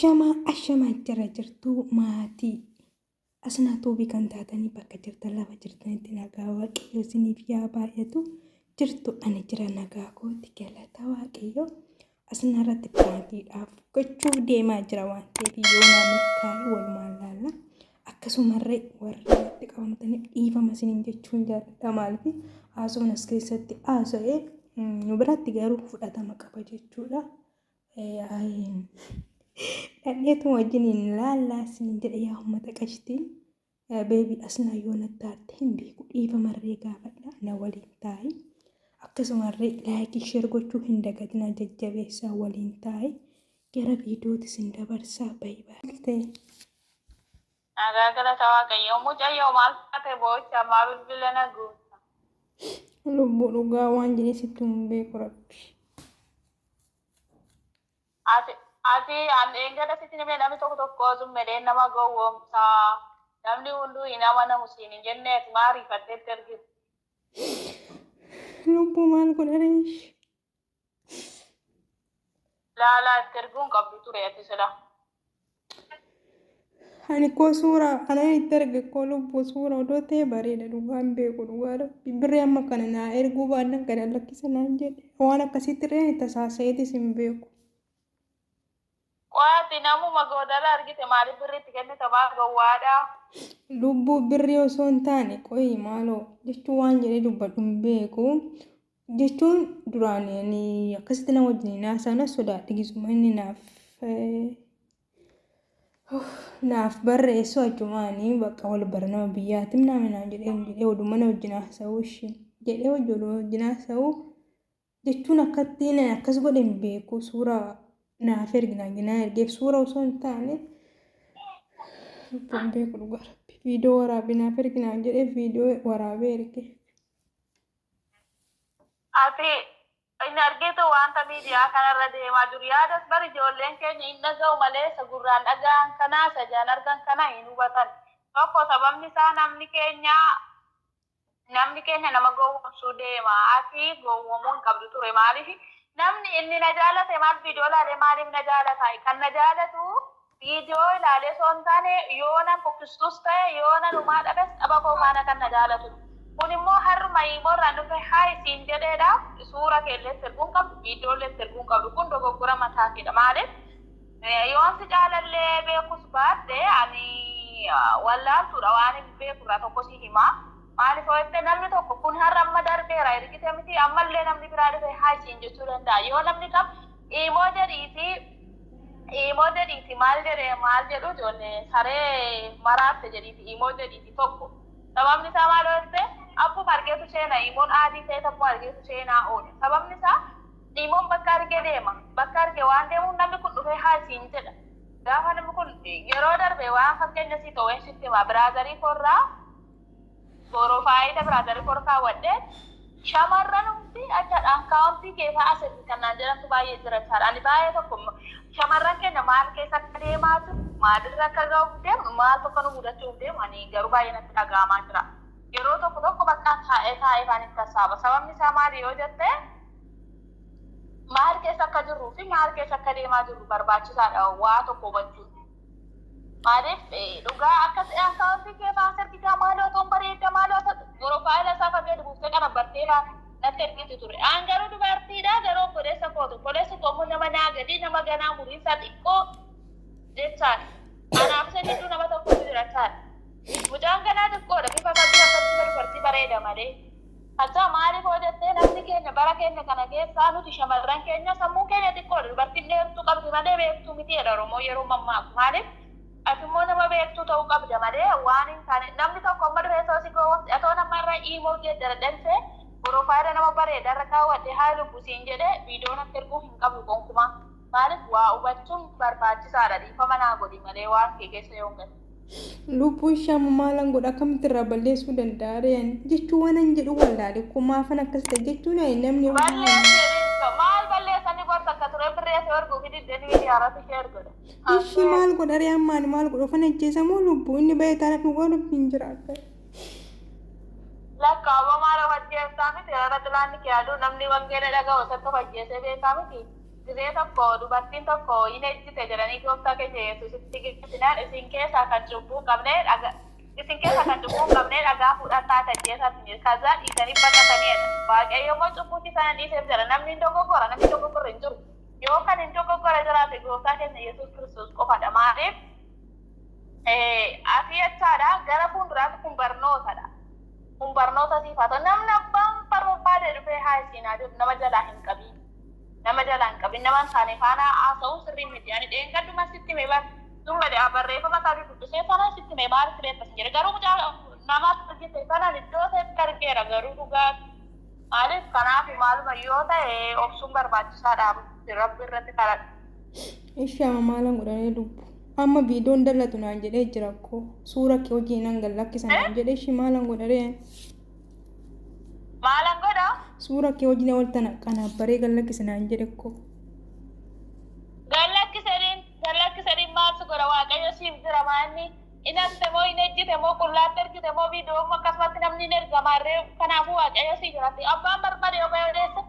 Ashamaa ashamaa jara jirtuu maatii Asnaa Tuubii kan taatanii bakka jirtan lafa jirtanitti nagaa Waaqayyo isiniif yaa baay'atu. Jirtu ani jira nagaa kooti galata Waaqayyo. Asnaa irratti piraankiidhaaf gochuuf deemaa jira waan ta'eef yoo naa milkaa'e walumaan laalla. Akkasumarree warri natti qabamtaniif dhiifama isiniin jechuun jaalladha. Maaliif haasofni as keessatti haasa'e nu biratti garuu fudhatama qaba jechuudha. Dhadheetuma wajjiniin laallaa isiniin jedhe yaa uummata qashtii. Beebii asnaa yoo natti aarte hin beeku dhiifamarree gaafadha na waliin taa'i. Akkasumarree laayikii sheer gochuu hin dagatinaa jajjabeessaa waliin taa'i. Gara viidiyootti isin dabarsaa bayi baay'ee. Nagaa galata Waaqayyoo. Mucayyoo maal taate boo'icha ammaa bilbila na guuta. Lubbuu dhugaa waan jedhee sitti hin beeku rabbi. Ati ati an dheengadda sitti hime namni tokko tokko zummedhee nama gowwoomsaa namni hunduu hin amanamu siin hin jenne ati maa ariifatteetti ergite. Lubbuu maal godha reesh. Laalaa itti erguu hin qabdu ture ati sila. Ani koo suuraa ana itti erge koo lubbuu suura odoo ta'e bareeda dhugaan beeku dhugaa rabbi birrii amma kana naa erguu baannan gad lakkisa naan jedhe waan akkasitti illee ani tasaasa'eetis hin beeku. Qo'aati namuma goodala argite maaliif birrii itti kennita maa gowwaadha. Lubbuu birrii osoo hin taane qoyi maaloo jechuun waan jedhee dubbadhu hin beeku. Jechuun duraan ani akkasitti nama wajjin hin haasa'u sodaadhe gisuma inni naaf naaf barreessu achumaanii bakka wal bara nama biyyaatti nama naan jedhee jedhee oduma na wajjin haasa'u ishee jedhee wajjin haasa'u jechuun akkatti inni akkas godhe hin beeku suuraa naaf ergi naan jennaan ergeef suura osoo hin taane lubbuun beeku dhugaa rabbi viidiyoo waraabee naaf ergi naan jedhee viidiyoo waraabee erge. Ati hin argitu wanta miidiyaa kanarra deemaa jiru. Yaadas bar ijoolleen keenya hin dhaga'u malee isa gurraan dhaga'an kanaa isa ijaan argan kana hin hubatan. Tokko sababni isaa namni keenya namni keenya nama gowwoomsuu deema. Ati gowwoomuu hin qabdu ture. Maaliif namni inni na jaalate maal viidiyoo ilaalee maaliif na jaalata? Kan na jaalatu viidiyoo ilaalee osoo hin taane yoo nan fokkistus ta'e yoo nan umaa dhabes tapha koo faana kan na jaalatu. Kun immoo har'uma iimoorraan dhufe haa isiin jedheedha. Suura keellee itti erguu hin qabdu, viidiyoo illee itti erguu hin qabdu. Kun dogoggora mataa keedha. Maaliif yoon si caalallee beekus baadhe ani wallaaltuudha waan hin beekurraa tokko si hima. Maaliif yoo jette namni tokko kun har'a amma darbeera ergite miti ammallee namni biraa dhufe haa isiin jechuu danda'a. Yoo namni kam iimoo jedhiitii iimoo jedhiiti maal jedhe maal jedhu ijoollee saree maraatte jedhiiti iimoo jedhiiti tokko. Sababni isaa maal yoo jette akkuma argeetu seena iimoon aadii ta'e tokko argeetu seenaa oola. Sababni isaa iimoon bakka argee deema. Bakka arge waan deemuuf namni kun dhufee haa isiin jedha. Gaafa namni kun yeroo darbe waan fakkeenya sii ta'u sitti hima biraazarii koorraa Porofaayila biraazarii koorra kaawwadhee shamarran hundi achaadha akkaawuntii keessaa as ergi kan naan jedhantu baay'ee jira jechaadha. Ani baay'ee tokko shamarran keenya maal keessa akka deemaa jiru maalirra akka ga'uuf deemnu maaltu akka nu mudachuuf deemu ani garuu baay'ee natti dhaga'amaa jira. Yeroo tokko tokko bakka taa'ee taa'ee faan itti hassaaba. Sababni isaa maali yoo jette maal keessa akka jirruu fi maal keessa akka deemaa jirru barbaachisaadha waa tokko hubachuun. Maaliif dhugaa akkas akkaawuntii kee faa ergitaa maaloo toon bareedda maaloo porofaayila isaa fa gadi buuftee qarabbartee faa natti ergiti ture. Aan garuu dubartiidha garuu obboleessa kootu. Obboleessi koo immoo nama naa gadi nama ganaa umuriin isaa xiqqoo jechaadha. Anaaf isa gidduu nama tokkotu jira jechaadha. Mucaan ganaa xiqqoodha bifa isaa bifa akka bifa dubartii bareeda malee. Hatta maaliif hoo jettee namni keenya bara keenya kana keessaa nuti shamarran keenya sammuun keenya xiqqoodha. Dubartiin dheertuu qabdi malee beektuu miti jedha Oromoo yeroo mammaaku. Maaliif ati immoo nama beektuu ta'uu qabda malee waan hin taane namni tokko amma dhufee osoo si gowwoomse atoo nama irra iimoo geeddaradhan see piroofaayila nama bareeda irra kaawwadhe haa lubbu siin jedhee viidiyoo natti erguu hin qabdu gonkumaa. Maaliif waa hubachuun barbaachisaadha dhiifama naa godhi malee waan kee keessa yoon gale. Lubbuu ishee amma maalan godha akkamitti irraa balleessuu danda'a ree ani jechuun waan an jedhu wallaale koo maafan akkas ta'e jechuun ani namni Balleessi jedhiin maal balleessanii gorsa akka ture birrii asii erguu fi diddanii miidiyaa irratti share godha. Ishii maal godha ree amma ani maal godha ofan ajjeesa moo lubbuu inni ba'e taana dhugaa dubbiin jiraata. Lakka aboo maal of ajjeessaa miti rara xilaanni kee aduu namni wangeela dhaga'u isatti of ajjeesee beekaa miti. Gizee tokko dubartiin tokko hin ejjite jedhanii gooftaa keenya Yesuusitti geessinaan isin keessaa kan cubbuu hin qabne dhaga isin keessaa kan cubbuu hin qabne dhagaa fudhadhaa ajjeesaa isin jedhe. Kazaa dhiisanii baqataniidha. Waaqayyo immoo cubbuu sana dhiiseef jedha. Namni hin dogoggora, namni dogoggorre hin jiru. Yoo kan hin dogoggore jiraate gooftaa keenya Yesuus Kiristoos qofadha. Maaliif? Asii jechaadha gara fuulduraatti kun barnootadha. Kun barnoota siif haa ta'u. Namni abbaan barbaade dhufee haa isiin haa jedhu, nama jalaa hin qabiin. Nama jalaa hin qabin, nama hin taane faana haasa'uun sirrii miti. Ani dheengadduma sitti hime bar. Zumma jedha barreeffama isaa dubbisee sana sitti hime, maalitti beekta sin jedhe. Garuu mucaa nama argite sanaan iddoo ta'etti argeera garuu dhugaa. Maaliif kanaaf maaluma yoo ta'e obsuun barbaachisaadha. Rabbi irratti kadhadhu. Ishi amma maalan godharee lubbu. Amma viidiyoon dallatu naan jedhee jira koo. Suura kee hojii nan gad lakkisa naan jedhee, ishi maalan godharee. Maalan godha? Suura kee hojii na walta qanaabbaree gad lakkisa naan jedhe koo. Gallakkisaniin maal si godha? Waaqayyo siif jira. Maanni in hafte moo, hin ejjite moo, qullaatti ergite moo, viidiyoo immoo akkasumatti namni hin ergamaarree. Kanaafuu Waaqayyo siif jira. Abbaan barbaade yoo bahee odeesse,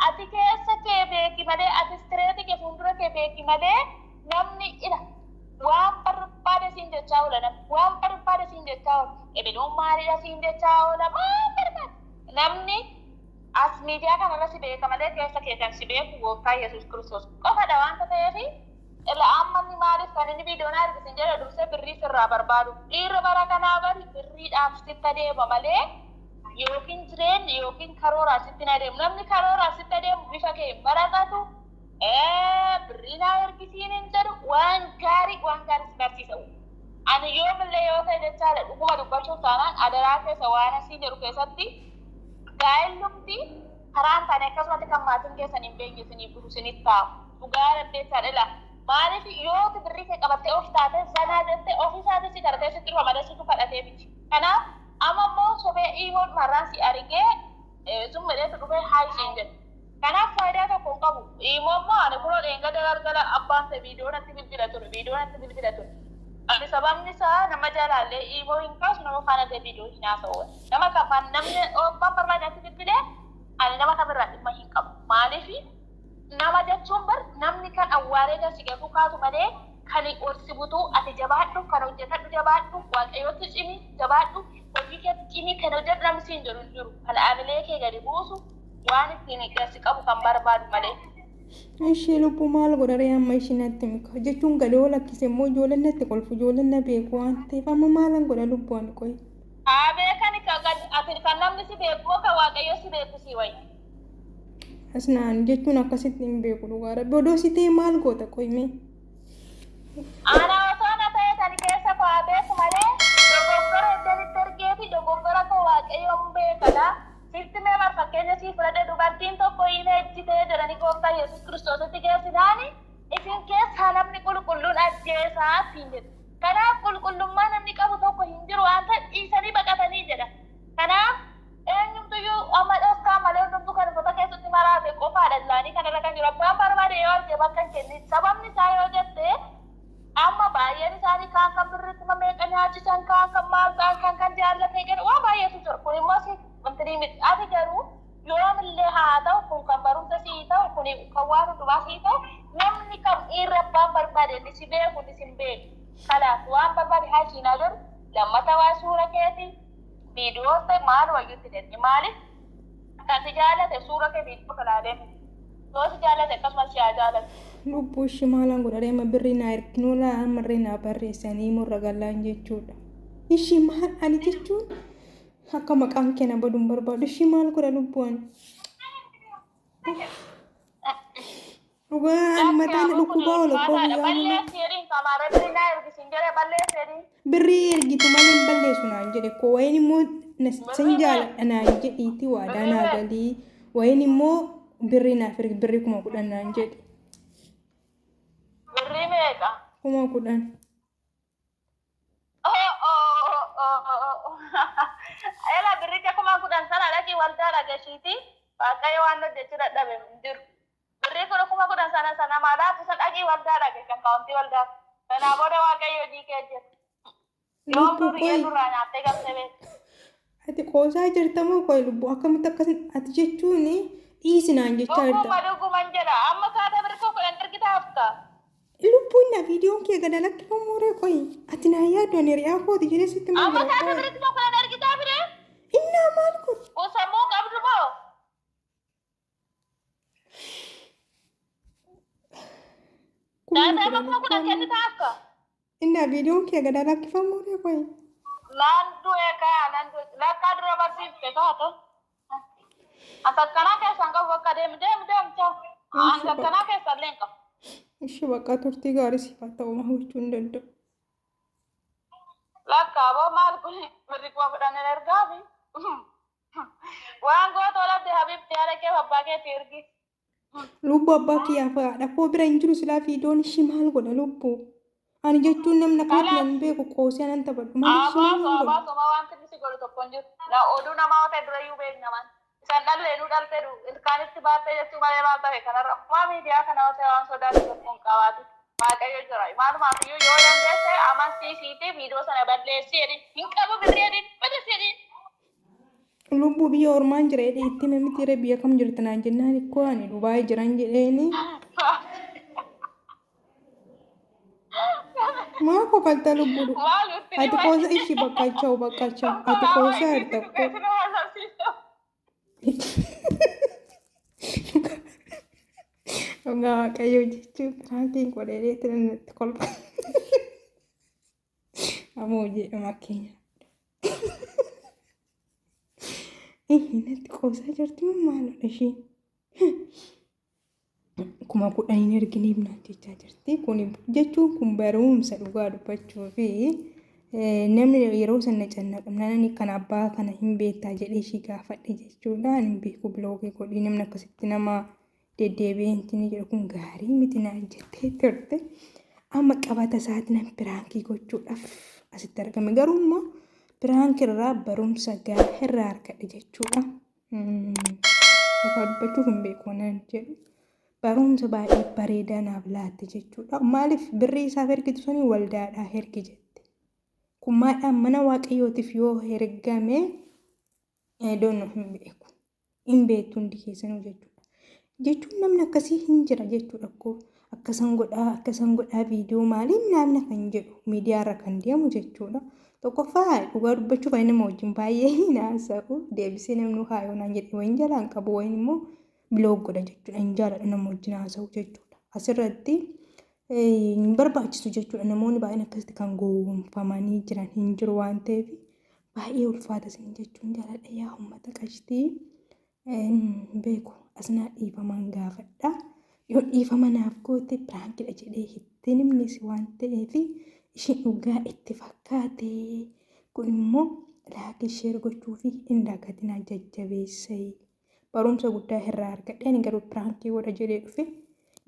ati keessa kee beeki malee, ati straight kee fuuldura kee beeki malee, namni ila waan barbaade siin jechaa oola. Namni waan barbaade siin jechaa oola. Ebeluun maalidha siin jechaa oola. Waan barbaade namni as miidiyaa kanarra si beeka malee, keessa kee kan si beeku gooftaa Yesuus Kiristoos qofadha waanta ta'eef. Ila amma inni maaliif kan inni viidiyoon argisin jedhe, dursee birrii sirraa barbaadu. Dhiirri bara kanaa bari birriidhaaf sitti adeema malee yookiin jireenya yookiin karooraa sitti hin adeemu. Namni karooraa sitti adeemu bifa kee hin baratatu, birrii naa ergisiin hin jedhu, waan gaarii waan gaarii si barsiisa. Ani yoomillee yoo ta'e jechaadha, dhuguma dubbachuuf taanaan, adaraa keessa waan asiin jedhu keessatti gaa'ellumti karaa hin taane akkasumatti kan maatiin keessan hin beekne isiniif dhufu isiniif taa'u. Dhugaa dandeessaadha ila. Maaliif yoo birrii kee qabattee of taate zanaa jettee ofii isaatii si kadhatee sitti dhufa malee situ kadhatee miti. Kanaaf amma immoo sobee dhiimoon marraan si argee sun medheetu dhufee haa isiin jedhu. Kanaaf faayidaa tokko hin qabu. Dhiimoo immoo ani kunoo dheengadda galgala abbaan ta'e viidiyoo natti bilbila ture. Viidiyoo natti bilbila ture. Ani sababni isaa nama jalaallee dhiimoo hin kaasu, nama faana illee viidiyoo hin haasa'u. Nama kafaan namni abbaan barbaade natti bilbilee ani nama kamirraa dhimma hin qabu. Maaliif nama jechuun bar namni kan awwaalee gasi gatu kaatu malee kan ol si butuu. Ati jabaadhu, kan hojjetadhu, jabaadhu, Waaqayyootti cimi, jabaadhu, hojii keetti cimi, kan hojjedhu. Namni siin jedhu hin jiru kan amilee kee gadi buusu waan ittiin gasi qabu kan barbaadu malee. Ishee lubbuu maal godharee amma? Ishii natti mika jechuun gadi oo lakkise immoo ijoolleen natti kolfu, ijoolleen na beeku waan ta'eef amma maalan godha lubbuu ani qoyi? Haa beekan, ati kan namni si beeku moo kan Waaqayyo si beeku si wayya? Asnaan jechuun akkasitti hin beeku dhugaa rabbi. Odoo si ta'e maal goota qoyimee? Ana osoo na ta'e tani keessa koo haa beeku malee, dogoggora iddanitti ergee fi dogoggora koo Waaqayyoon beekadha. Sitti mee bar fakkeenya sii fudhadhe, dubartiin tokko hin ejjitee jedhanii gooftaa Yesuus Kiristoositti geessinaani isin keessaa namni qulqulluun ajjeesaa ittiin jedhe. Kanaaf qulqullummaa namni qabu tokko hin jiru waan ta'eef dhiisanii baqatanii jedha. Kanaaf eenyumtuyyuu amma dhoskaa malee hundumtuu kan uffata keessatti maraate qofaadha ilaanii kanarra kan jiru. Abbaan barbaade yoo arge bakka hin kennin. Sababni isaa yoo jette, amma baay'een isaanii kaan kan birrii kuma meeqa nyaachisan, kaan kan maal ta'an, kan kan jaallatee jedhu waan baay'eetu jira. Kun immoo si wanti miti. Ati garuu yoomillee haa ta'u, kun kan barumsa sii ta'u, kun kan waan hundumaa sii ta'u, namni kam dhiirri abbaan barbaade inni si beeku inni si hin beeku. Kanaaf waan barbaade haa siinaa jedhu, lammata waa suura keetii viidiyoo ta'e maal wayyutti ergi. Maaliif kan si jaalate suura kee viidiyoo kalaalee miti. Yoo si jaalate akkasumas si haa jaalatu. Lubbuu ishii maalan godharee amma? Birrii naa erginuu laa, ammarree naa barreessanii murra gallaan jechuudha. Ishii maal ani jechuun akka maqaan kee na badu hin barbaadu. Ishii maal godha lubbuu ani? Dhugaa ani mataan na dhukkubaa oola koo guyyaa hunda. Balleessi jedhiin kamaarra birrii naa ergisiin jedhee balleessi jedhiin. Birrii ergitu malee hin balleessu naan jedhe koo. Wayin immoo sin jaaladha naan jedhiitti waadaa naa galii. Wayin immoo birrii naaf ergi, birrii 10,000 naan jedhe. Birrii meeqa? 10,000. Ela birricha 10,000 sana dhaqii waldaa dhagashiiti. Waaqayyo waan hojjechuu dadhabe hin jiru. Birrii kun 10,000 sana sana maalaatu isa dhaqii waldaa dhage kan kaawwantii waldaa. Kanaa booda Waaqayyo hojii kee hojjeta. Yoom Lubbuu dur iyyee qoy nurraa nyaattee galtee beekta. Ati qoosaa jirta moo qoy lubbuu? Akkamitti akkasin ati jechuun Dhiisi naan jechaa jirta. Dhuguma dhuguman jedha. Amma kaata birrii 10,000 ergita hafta. Lubbuun na viidiyoon kee gada lakkifamu ree qoyi. Ati naa yaaddu ani hiriyaa kooti jedhee sitti maa Amma jira kaata qoyi. birrii 10,000 ergitaa firee? Innaa maal kun? Kun sammuu qabdu moo? Kumni Taataa kudhan amma 10,000 kennita hafta. Innaa viidiyoon kee gada lakkifamu ree qoyi. Naan du'e kaa nan du'e. Lakkaa dura barsiifte taata. As akkanaa keessan qabu bakka deemi deemi deemi chao. Ani Ishi bakka. akkanaa keessan illee hin qabu. Ishi bakka turtii gaarii siif haa ta'u maa gochuu hin danda'u. Lakkaa boo maal kun birri 10,000 hin ergaafi. Waan gootu oladde habibti haadha kee abbaa keetti ergi. Lubbuu abbaa kiyyaaf haadha koo bira hin jiru silaa viidiyoon ishii maal godha lubbuu. Ani jechuun namni akkanatti nan beeku qoosee anan taphadhu malee ishii maal Abaasu godha. abaasu homaa wanti inni si godhu tokko hin jiru. Na oduu namaa yoo ta'e durayyuu beekna man. Isan dhallee nu dhalte du ilkaanitti baattee jechuu malee maal ta'e kanarra homaa miidiyaa kana yoo ta'e waan sodaatu tokko hin qabaatu. Waaqayyo jira. Maalumaaf iyyuu yoo dandeesse amansiisiitii viidiyoo sana balleessi jedhin. Hin qabu birrii jedhin balleessi jedhin. Lubbuu biyya ormaan jira jedhee itti hime miti ree biyya kam jirta naan jennaan ikkoo ani Dubaay jiran jedheeni. Maa kofalta lubbuu Maal itti ati hima? qoosa ishii baqqachaa'u baqqachaa'u ati qoosaa jirta Itti ko. nama arrabsiisa. Dhugaa Waaqayyoo jechuun piraankiin godhee natti kolfa. Amma hojiidhuma keenya. Natti qoosaa jirti moo maalidha ishiin? 10,000 hin erginiif naan jechaa jirti. Kun jechuun kun barumsa dhugaa dubbachuu fi namni yeroo sana cannaqamnaan ani kan abbaa kana hin beektaa jedhee ishii gaafadhe jechuudha. Ani hin beeku bilookii godhii namni akkasitti nama deddeebi'ee inni jedhu kun gaarii miti naan jettee turte. Amma qabata isaatiin nan piraankii gochuudhaaf asitti argame. Garuu immoo piraankii irraa barumsa gaarii irraa argadhe jechuudha. Dhugaa dubbachuuf hin beeku naan jedhu. Barumsa baay'ee bareedaa naaf laatte jechuudha. Maaliif birrii isaaf ergitu sanii waldaadhaa ergi jette. Kun maadhaan mana waaqayyootiif yoo ergame doonno hin beeku. Hin beektu hundi keessanuu jechuudha. Jechuun namni akkasii hin jira jechuudha koo akkasan godhaa akkasan godhaa viidiyoo maaliin naamna kan jedhu miidiyaarra kan deemu jechuudha. Tokkoffaa dhugaa dubbachuuf ani nama wajjin baay'ee hin haasa'u deebisee namni haayoo naan jedhe wayin jalaan qabu wayin immoo biloog godha jechuudha hin jaaladhu nama wajjin haasa'u jechuudha. Asirratti hin barbaachisu jechuudha namoonni baay'een akkasitti kan gowwoomfamanii jiran hin jiru waan ta'eef baay'ee ulfaata isin jechuun jaaladha yaa uummata qashtii beeku asnaa dhiifamaan gaafadha yoo dhiifama naaf goote piraankidha jedhee ittiin himnes waan ta'eef ishiin dhugaa itti fakkaate kun immoo laakii sheer gochuu fi hin dagatinaa jajjabeessai barumsa guddaa irraa argadhe ani garuu piraankii godha jedhee dhufe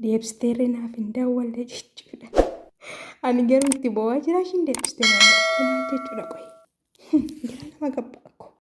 deebsteerri naaf hin dawwalle jechuudha. Ani garuu itti boo'aa jira ishiin deebistee naaf dawwalte maal jechuudha qoyi. Jira nama gabbaa.